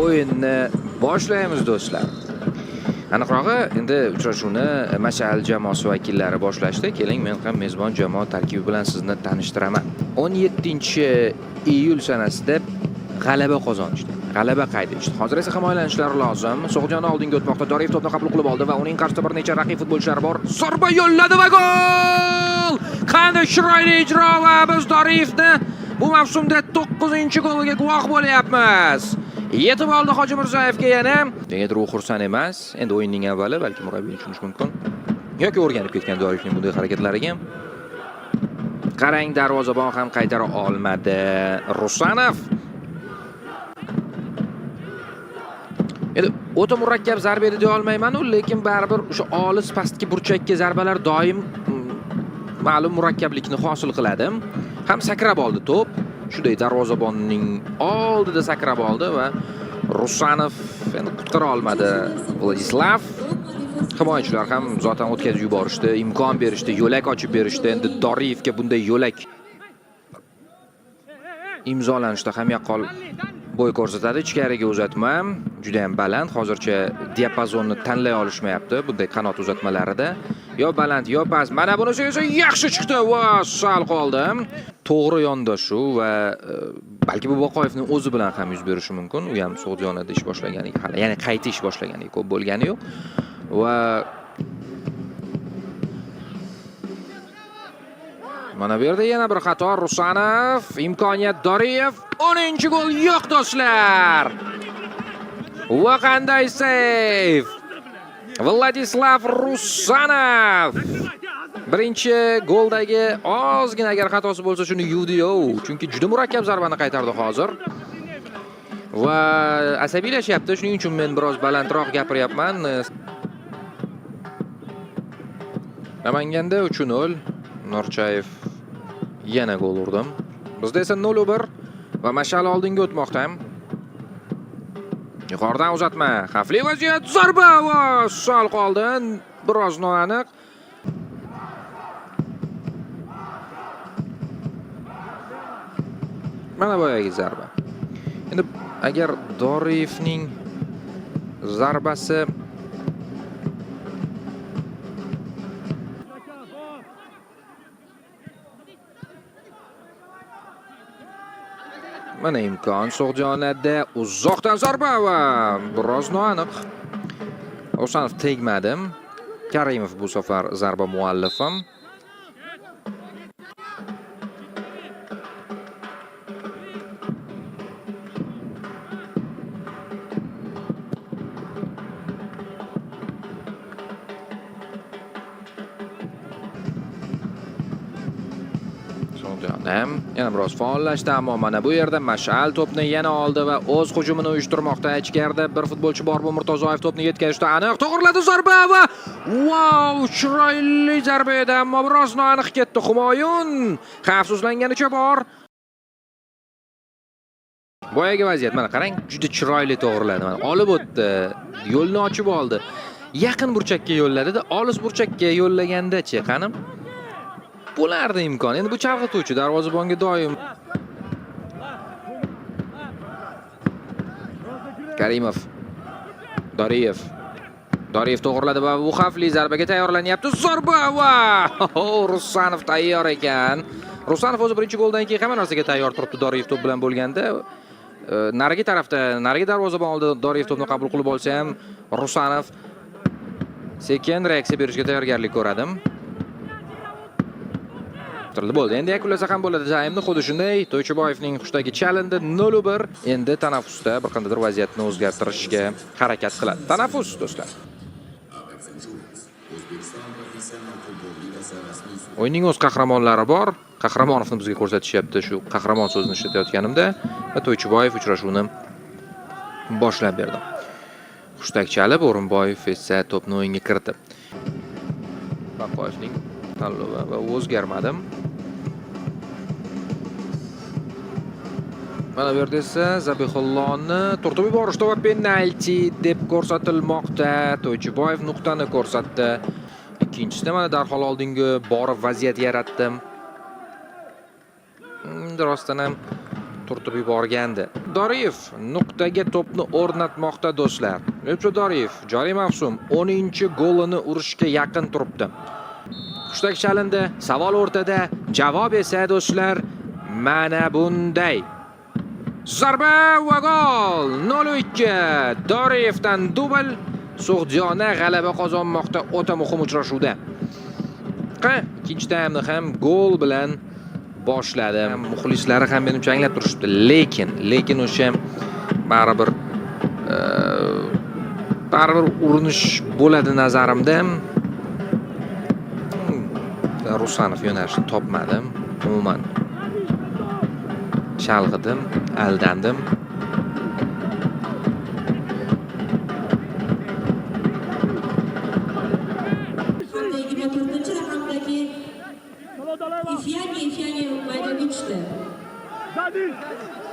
O'yinni boshlaymiz do'stlar. Aniqrog'i, endi uchrashuvni Mash'al jamoasi vakillari boshlashdi. Keling, men ham mezbon jamoa tarkibi bilan sizni tanishtiraman. 17-iyul sanasida g'alaba qozonishdi. G'alaba qayd etishdi. Hozir esa himoyalanishlari lozim. So'g'diyona oldinga o'tmoqda. Doriyev to'pni qabul qilib oldi va uning qarshisida bir necha raqib futbolchilari bor. Zarba yo'lladi va gol! Qanday chiroyli ijro va biz Doriyevni bu mavsumda 9-goliga guvoh bo'lyapmiz. Yetib oldi Hoji Mirzayevga yana. Negadir u xursand emas. Endi o'yinning avvali, balki murabbiyni tushunish mumkin. Yoki o'rganib ketgan Doriyevning bunday harakatlariga. Qarang, darvozabon ham qaytara olmadi. Rusanov. Endi o'ta murakkab zarba edi deya olmayman-u, lekin baribir o'sha olis pastki burchakka zarbalar doim ma'lum murakkablikni hosil qiladi. Ham sakrab oldi to'p. Shunday darvozabonning oldida sakrab oldi va Rusanov endi qutqara olmadi Vladislav. Himoyachilar ham zotan o'tkazib yuborishdi, imkon berishdi, yo'lak ochib berishdi. Endi Doriyevga bunday yo'lak imzolanishda ham yaqqol bo'y ko'rsatadi. Ichkariga uzatma juda ham baland. Hozircha diapazonni tanlay olishmayapti bunday qanot uzatmalarida. Yo baland, yo past. Mana bunisi esa yaxshi chiqdi va sal qoldi. To'g'ri yondashuv va balki bu Boqoyevning o'zi bilan ham yuz berishi mumkin. U ham So'g'diyonada ish boshlaganiga hali, ya'ni qayta ish boshlaganiga ko'p bo'lgani yo'q. Va mana bu yerda yana bir xato Rusanov, imkoniyat Doriyev, 10-gol yo'q do'stlar. Va qanday seyf! Vladislav Rusanov. Birinchi goldagi ozgina agar xatosi bo'lsa shuni yuvdi-yu, chunki juda murakkab zarbani qaytardi hozir. Va asabiylashyapti, shuning uchun men biroz balandroq gapiryapman. Namanganda 3-0. Norchayev yana gol urdi. Bizda esa 0-1 va Mash'al oldinga o'tmoqda. Yuqoridan uzatma, xavfli vaziyat, zarba va sal qoldi. Biroz noaniq. Mana boyagi zarba. Endi agar Doriyevning zarbasi mana imkon So'g'diyonada uzoqdan zarba va biroz noaniq. Husanov tegmadi. Karimov bu safar zarba muallifi. Yana biroz faollashdi, ammo mana bu yerda Mash'al to'pni yana oldi va o'z hujumini uyushtirmoqda. Ichkarida bir futbolchi bor, bu Murtazoyev to'pni yetkazishdi. Aniq to'g'riladi zarba va vau, chiroyli zarba edi, ammo biroz noaniq ketdi. Humoyun xavfsizlanganicha bor. Boyagi vaziyat, mana qarang, juda chiroyli to'g'riladi. Mana olib o'tdi, yo'lni ochib oldi. Yaqin burchakka yo'lladida, olis burchakka yo'llaganda-chi, qani? Bo'lardi imkon. Endi bu chalg'ituvchi darvozabonga doim. Karimov. Doriyev. Doriyev to'g'riladi va bu xavfli zarbaga tayyorlanyapti. Zarba va Rusanov tayyor ekan. Rusanov o'zi birinchi goldan keyin hamma narsaga tayyor turibdi Doriyev to'p bilan bo'lganda. Narigi tarafda, narigi darvozabon oldida Doriyev to'pni qabul qilib olsa ham Rusanov sekin reaksiya berishga tayyorgarlik ko'radi. Bo'ldi. Endi yakunlasa ham bo'ladi taymni. Xuddi shunday To'ychiboyevning hushdagi chalindi 0-1. Endi tanaffusda bir qandaydir vaziyatni o'zgartirishga harakat qiladi. Tanaffus do'stlar. O'yinning o'z qahramonlari bor. Qahramonovni bizga ko'rsatishyapti shu qahramon so'zini ishlatayotganimda va To'ychiboyev uchrashuvni boshlab berdi. Hushtak chalib, O'rinboyev esa to'pni o'yinga kiritdi. Baqoyevning tanlovi va o'zgarmadi. Mana bu yerda esa Zabihullohni turtib yuborishdi va penalti deb ko'rsatilmoqda. To'ychiboyev nuqtani ko'rsatdi. Ikkinchisida mana darhol oldinga borib vaziyat yaratdi. Endi rostdan ham Turtib yuborgandi. Doriyev nuqtaga to'pni o'rnatmoqda do'stlar. Lupcho Doriyev joriy mavsum 10-golini urishga yaqin turibdi. Hushtak chalindi, savol o'rtada, javob esa do'stlar mana bunday. Zarba va gol! 0-2. Doriyevdan dubl. So'g'diyona g'alaba qozonmoqda o'ta muhim uchrashuvda. Ikkinchi taymni ham gol bilan boshladi. Muxlislari ham menimcha anglab turishibdi, lekin o'sha baribir urinish bo'ladi nazarimda. Rusanov yo'nalishni topmadim. Umuman chalg'idim, aldandim. Hamda 24-raqamdagi Ifyani maydonga tushdi.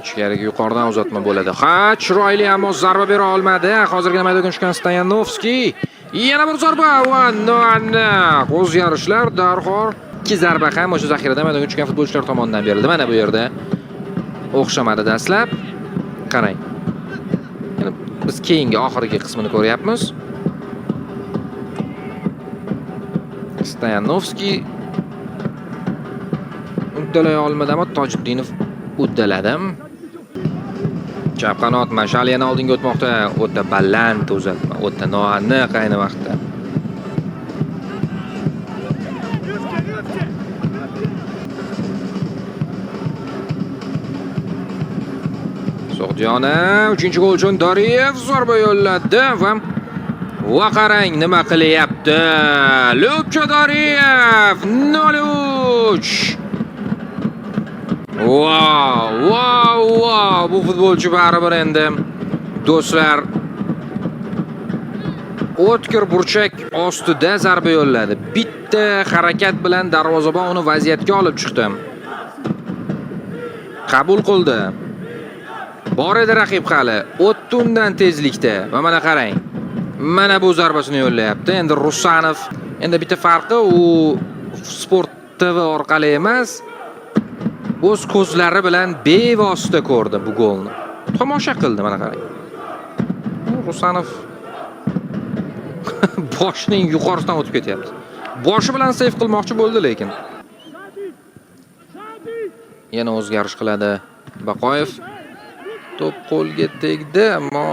Ichkariga yuqoridan uzatma bo'ladi. Ha, chiroyli, ammo zarba bera olmadi. Hozirgina maydonga tushgan Stoyanovskiy. Yana bir zarba va noaniq. O'zgarishlar darhol. Ikki zarba ham o'sha zaxirada maydonga tushgan futbolchilar tomonidan berildi. Mana bu yerda o'xshamadi dastlab. Qarang. Endi biz keyingi oxirgi qismini ko'ryapmiz. Stoyanovskiy uddalay olmadi, ammo Tojiddinov uddaladi. Chap qanot Mashal yana oldinga o'tmoqda. O'ta baland uzatma, o'ta noaniq ayni vaqtda. So'g'diyona 3-gol uchun Doriyev zarba yo'lladi va qarang nima qilyapti. Lupcho Doriyev 0-3. Wow, wow, wow. Bu futbolchi baribir endi do'stlar o'tkir burchak ostida zarba yo'lladi. Bitta harakat bilan darvozabon uni vaziyatga olib chiqdi. Qabul qildi. Bor edi raqib hali. O'tdi undan tezlikda. Va mana qarang. Mana bu zarbasini yo'llayapti. Endi Rusanov, endi bitta farqi u Sport TV orqali emas, o'z ko'zlari bilan bevosita ko'rdi bu golni. Tomosha qildi, mana qarang. Rusanov boshining yuqorisidan o'tib ketyapti. Boshi bilan seyf qilmoqchi bo'ldi lekin. Yana o'zgarish qiladi Baqoyev. To'p qo'lga tegdi, ammo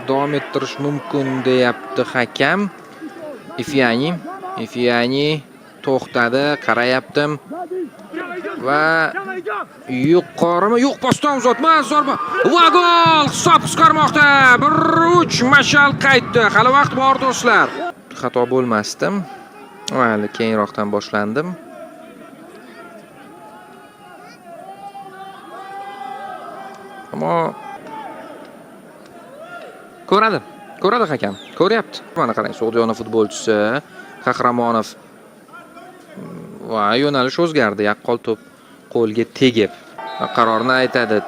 davom ettirish mumkin deyapti hakam. Ifyani to'xtadi, qarayapti. Va yuqorimi? Yo'q, pastdan uzatma, zarba. Va gol! Hisob qisqarmoqda. 1-3 Mashal qaytdi. Hali vaqt bor do'stlar. Xato bo'lmasdim. Mayli, keyinroqdan boshlandim. Ammo ko'radi. Ko'radi hakam. Ko'ryapti. Mana qarang, So'g'diyona futbolchisi Qahramonov va yo'nalish o'zgardi. Yaqqol to'p qo'lga tegib. Qarorni aytadi.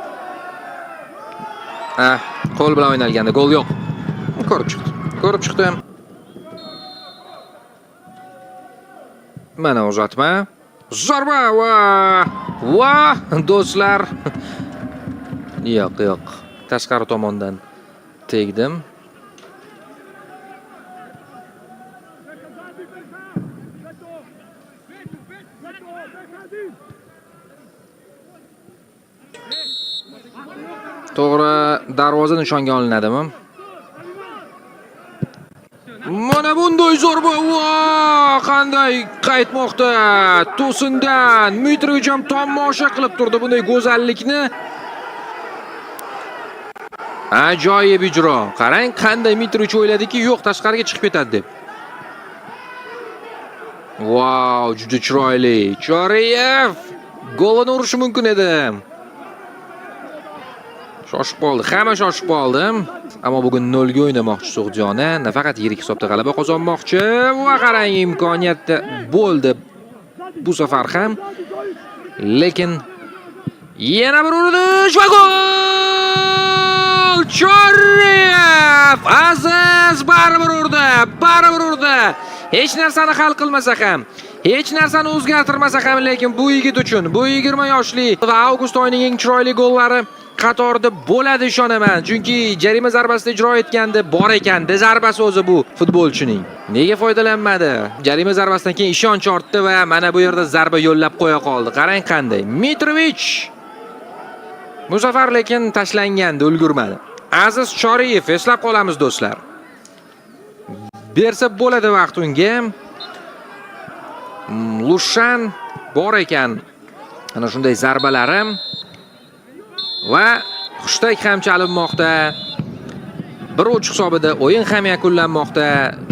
Qo'l bilan o'ynalganda gol yo'q. Ko'rib chiqdi. Ko'rib chiqdi. Mana uzatma. Zarba va do'stlar. Yo'q, yo'q. Tashqari tomondan tegdim. To'g'ri, darvoza nishonga olinadimi? Mana bunday zarba, va qanday qaytmoqda to'sindan. Mitrovich ham tomosha qilib turdi bunday go'zallikni. Ajoyib ijro. Qarang, qanday Mitrovich o'yladiki, yo'q, tashqariga chiqib ketadi deb. Vau, juda chiroyli. Choriyev golini urishi mumkin edi. Shoshib qoldi. Hamma shoshib qoldi. Ammo bugun 0 ga o'ynamoqchi So'g'diyona. Nafaqat yirik hisobda g'alaba qozonmoqchi. Va qarang, imkoniyat bo'ldi bu safar ham. Lekin yana bir urinish va gol! Choriyev! Aziz baribir urdi. Baribir urdi. Hech narsani hal qilmasa ham, Hech narsani o'zgartirmasa ham, lekin bu yigit uchun, bu 20 yoshli va avgust oyining eng chiroyli gollari qatorida bo'ladi, ishonaman. Chunki jarima zarbasini ijro etganda bor ekanda zarbasi o'zi bu futbolchining. Nega foydalanmadi? Jarima zarbasidan keyin ishonch ortdi va mana bu yerda zarba yo'llab qo'ya qoldi. Qarang qanday. Mitrovic bu safar lekin tashlangandi, ulgurmadi. Aziz Choriyev, eslab qolamiz, do'stlar. Bersa bo'ladi vaqt unga. Lushan bor ekan. Ana shunday zarbalari va hushtak ham chalinmoqda. 1-3 hisobida o'yin ham yakunlanmoqda.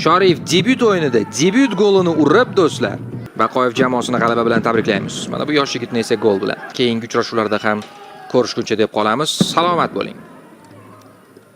Choriyev debyut o'yinida debyut golini urib, do'stlar. Baqoyev jamoasini g'alaba bilan tabriklaymiz. Mana bu yosh yigitni esa gol bilan. Keyingi uchrashuvlarda ham ko'rishguncha deb qolamiz. Salomat bo'ling.